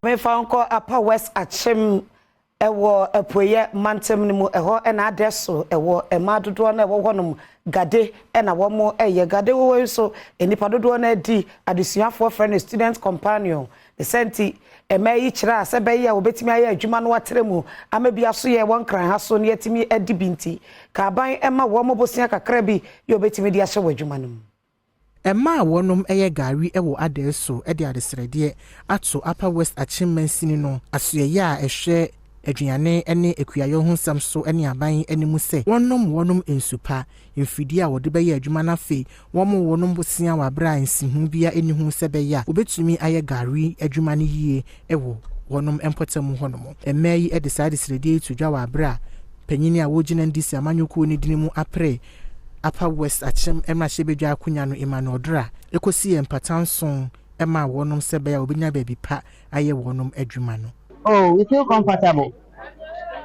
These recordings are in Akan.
Mefa nkɔ Upper West Akyem ɛwɔ Apueyɛ mantam no mu. Ɛhɔ ɛna adɛ so ɛwɔ mmaa dodoɔ no ɛwɔ hɔnom gade ɛna wɔn ɛyɛ gade wɔ yi so. Nnipa dodoɔ no adi adesuafoɔ frɛ no student companion ne sɛ mmaa yi kyerɛ a sɛ bɛyɛ a wɔbɛtumi ayɛ adwuma no atrɛ mu ama bi aso yɛ wɔn nkran ha so ne yɛtumi adi bi, nti kaaban ɛma wɔn bosea kakra bi yɛ wɔbɛtumi de ahyɛ wɔ adwuma no mu. Mmaa a wɔnom yɛ gari wɔ Adaa so de adesrɛdeɛ ato Upper West Akyem mansini no asoɛyɛ a ɛhwɛ aduane ne akuayɔ ho nsɛm so ne aban anim sɛ wɔnom nsu pa, mfidie a wɔde bɛyɛ adwuma no, afei wɔn wɔnom bosea wɔ abere a nsiho bia ɛni ho sɛ bɛyɛ a wɔbɛtumi ayɛ gari adwuma no yie wɔ wɔnom mpɔtam hɔnom. Mmaa yi de saa adesrɛdeɛ yi to dwa wɔ abere a panyin a wɔgyina NDC amanyɔkuo no dini mu apere Upper West Akyem mmarahyɛbadwa akonnwa no, Emmanuel Dora, ɛkɔsi yɛ mpata nson ma wɔnom sɛ bɛyɛ a wɔbɛnya baabi pa ayɛ wɔnom adwuma no. Oh, we feel comfortable.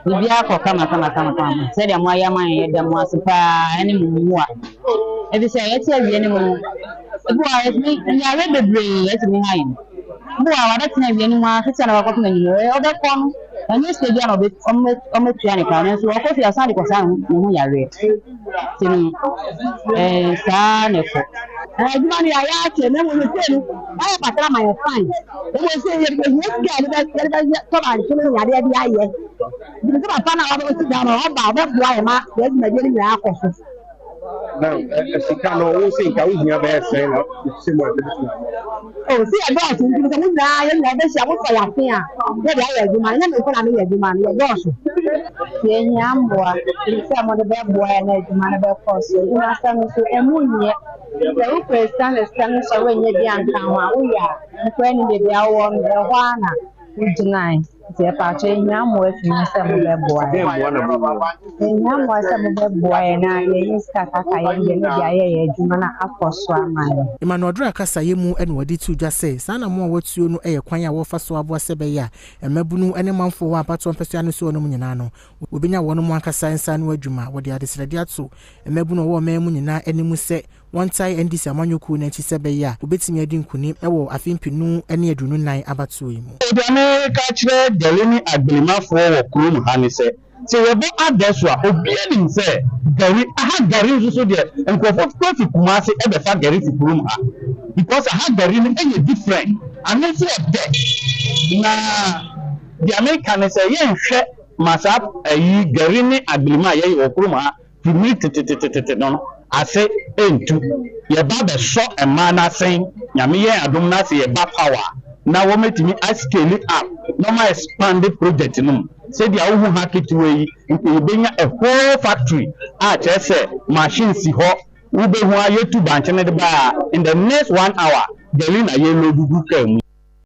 Biribiara kɔ kama kama kama kama. Sɛdeɛ mo ayɛ ama yɛn, yɛda mo ase paa ɛne mo mmoa. Ebi sɛ yɛte awie no mu no, ebi wɔ a yɛtumi nyare bebree yɛtumi ha yɛn. Ebi wɔ a wabɛtena awie no mu a tete na wakɔpem anwummerɛ ɔbɛkɔ no, ɛnyɛ sika bi a na ɔmɛtua ne ka, nanso ɔkɔ fie asan de kɔsa ne ho yareɛ. Nti no saa na ɛkɔ. Adwuma no yɛayɛ akyɛ, na mmom sɛ no wayɛ patra ma yɛ fine. Mmom sɛ yɛhia sika a yɛde bɛyɛ tɔ bankye ne yadeɛ de ayɛ. Nti sɛ papa no a wabɛsi dan no ɔba a, ɔbɛboa yɛ ma yɛn dwumadie no nyinaa akɔ so. Na sika no wo sɛ nka wohia bɛyɛ sɛn na sɛ mu a bɛbɛtumi? O si yɛdɔɔso, nti sɛ mo nyinaa yɛn nyinaa bɛhyia mo sɔ yɛ ase a, yɛde ayɛ adwuma no. Nyɛ me nko na meyɛ adwuma no, yɛdɔɔso. Yɛhia mmoa sɛ mode bɛboa yɛn na adwuma no bɛkɔ so. Adwuma sɛm nso ɛmu nyɛ sɛ wokura sika na sika no sɔre nyɛ bi anka ho a woyɛ a nkora ni baabi a wowɔ no, ɛhɔ ara na wogyinae. Nti ɛpaakyɛ yɛhia mmoa afi mu sɛ mobɛboa yɛn. Mmoa na moboa? Yɛhia mmoa sɛ mobɛboa yɛn na yɛyi sika kaka yɛn deɛ ne de ayɛ yɛn adwuma no akɔ so ama yɛn. Emmanuel Dora kasayɛ mu na wɔde to dwa sɛ saa na mmoa a wɔatuo no yɛ kwan a wɔfa so aboa sɛ bɛyɛ a mmabunu ne manfoɔ wɔ abatoɔ mpɛsoa no so nom nyinaa no wɔbɛnya wɔn mu ankasa nsa ano adwuma. Wɔde adesrɛde ato mmabunu a wɔwɔ ɔman mu nyinaa anim sɛ wɔntae NDC amanyɔkuo no akyi sɛ bɛyɛ a wɔbɛtumi adi nkonim wɔ afe 2024 abatoɔ yi mu. Deɛ mereka kyerɛ gari ne agbelimafoɔ wɔ kurom ha ne sɛ, sɛ yɛbɔ adɛ so a, obiara nim sɛ gari aha, gari nso so deɛ, nkurɔfoɔ kura fi Kumase ɛbɛfa gari fi kurom ha because aha gari no ɛyɛ different, ano nso ɔdɛ. Na deɛ meka ne sɛ yɛnhwɛ ma saa ayi gari ne agbelima a yɛyɛ wɔ kurom ha fi mmiri tetetetete no ase ntu. Yɛba bɛsɔ mmaa n'asen, Nyame yɛn adom no ase, yɛba power na wɔmɛtumi ascale up na wɔn expand project no mu. Sɛdeɛ wohu ha ketewa yi nka yɛbɛnya a whole factory a kyerɛ sɛ machine si hɔ, wobɛhu a yɛtu bankye no de ba a, in the next one hour gari na yɛload gu kaa mu.